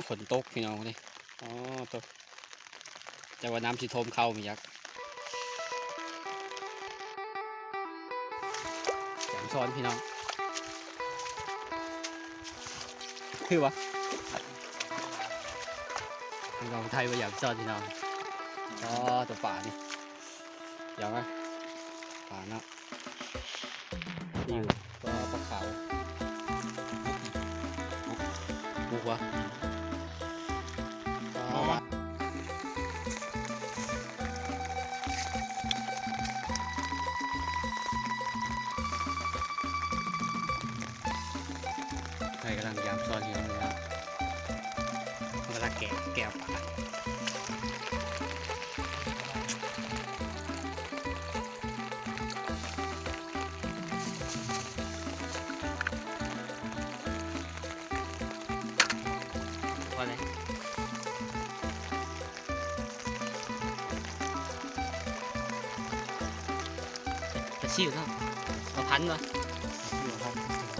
ຝົນຕົກພີ່ນ້ອງເອີຍ ອໍ ຕົກ ຈັກວ່ານ້ຳຊິຖ້ວມເຂົ້າບໍ່ຈັກ. ຢາມຊ້ອນພີ່ນ້ອງ ຄືບໍ່? ພີ່ນ້ອງໄທວ່າຢາມຊ້ອນພີ່ນ້ອງ. ອໍ ຕົວປານີ້ ຢາມມາ ປາເນາະ ນີ້ ປາ ປາຂາວ ບຸກ ບຸກ ບຸກຫວາ? ໃຜກຳລັງຢາມຊ້ອນຢູ່ນີ້ເນາະ ກຳລັງແກະ ແກະປາ. ພໍແລ້ວ ປາຊິວເນາະ ເອົາພັນບໍ່? ປາຊິວເນາະ.